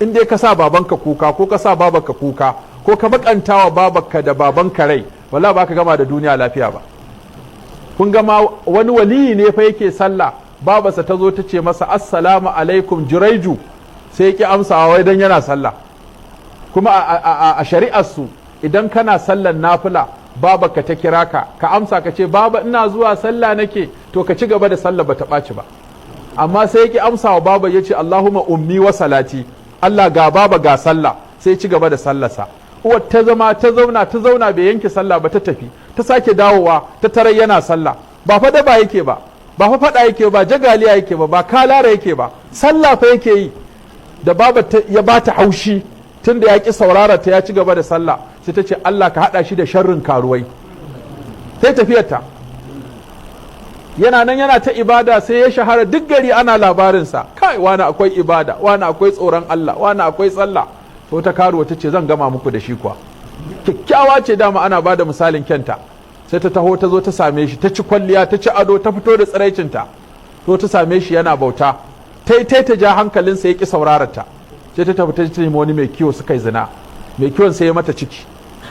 In dai ka sa babanka kuka ko ka sa babanka kuka ko ka bakantawa babanka da babanka rai, wallahi ba ka gama da duniya lafiya ba. Kun gama wani waliyi ne fa yake sallah, babarsa ta zo ta ce masa, "Assalamu alaikum, Juraiju." Sai ya ki amsawa, wai dan yana sallah. Kuma a shari'ar su, idan kana sallan nafila babarka ta kira ka, ka amsa, ka ce, "Baba, ina zuwa, sallah nake," to ka ci gaba da sallah, ba ta ɓaci ba. Amma sai ya ki amsawa baba, ya ce, "Allahumma ummi wa salati." Allah, ga baba ga sallah. Sai ci gaba da sallarsa. Uwar ta zama, ta zauna, ta zauna, bai yanke sallah ba, ta tafi. Ta sake dawowa, ta tarar yana sallah. Ba fa daba yake ba, ba fa fada yake ba, jagaliya yake ba, ba kalara yake ba, sallah fa yake yi. Da baba ya bata haushi tunda ya ki saurara ta, ya ci gaba da sallah, sai ta ce, "Allah ka hada shi da sharrin karuwai." Sai tafiyarta. Yana nan yana ta ibada, sai ya shahara, duk gari ana labarinsa: "Kai, wani akwai ibada, wani akwai tsoron Allah, wani akwai sallah." To ta karuwa ta ce, "Zan gama muku da shi kuwa." Kyakkyawa ce dama, ana ba da misalin kyanta. Sai ta taho, ta zo ta same shi, ta ci kwalliya, ta ci ado, ta fito da tsiraicinta, to ta same shi yana bauta. Ta yi ta ja hankalinsa, ya ki saurararta. Sai ta tafi ta nemi wani mai kiwo, suka yi zina. Mai kiwon sai ya mata ciki.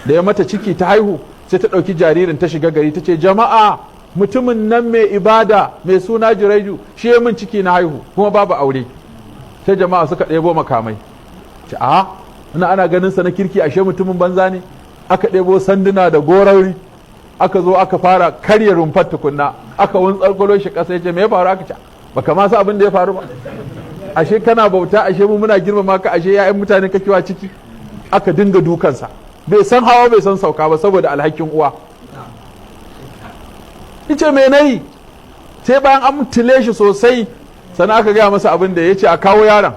Da ya mata ciki ta haihu, sai ta ɗauki jaririn ta shiga gari, ta ce, "Jama'a, mutumin nan mai ibada mai suna Juraiju shi ya min ciki na haihu, kuma babu aure." Sai jama'a suka ɗebo makamai, ce, "A ina ana ganin sa na kirki, ashe mutumin banza ne." Aka ɗebo sanduna da gorauri, aka zo aka fara karya rumfar tukunna, aka wuntsarkwalo shi ƙasa. Ya ce, "Me ya faru?" Aka ce, "Baka ma san abin da ya faru ba? Ashe kana bauta, ashe mu muna girmama ka, ashe ya'yan mutane kake wa ciki." Aka dinga dukansa, bai san hawa bai san sauka ba, saboda alhakin uwa. Ice, "Me nayi?" Sai bayan an tile shi sosai sannan aka gaya masa abin da ya ce. A kawo yaron.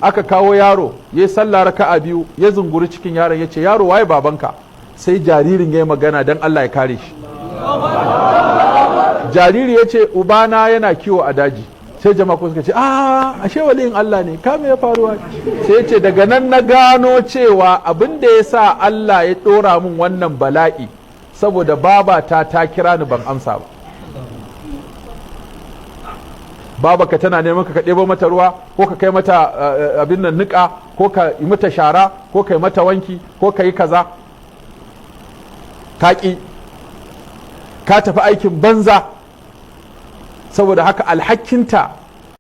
Aka kawo yaro, ya yi sallah raka'a biyu, ya zunguri cikin yaron, ya ce, "Yaro, waye babanka?" Sai jaririn ya yi magana don Allah ya kare shi. Jariri ya ce, "Ubana yana kiwo a daji." Sai jama'a suka ce, "A ashe waliyin Allah ne ka, me ya faruwa?" Sai ya ce, "Daga nan na gano cewa abin da ya sa Allah ya ɗora min wannan bala'i, saboda babata ta kira ni ban amsa ba." Babaka tana neman ka ɗebo mata ruwa, ko ka kai mata abin nan niƙa, ko ka yi mata shara, ko ka yi mata wanki, ko ka yi kaza, ka ƙi, ka tafi aikin banza. Saboda haka alhakinta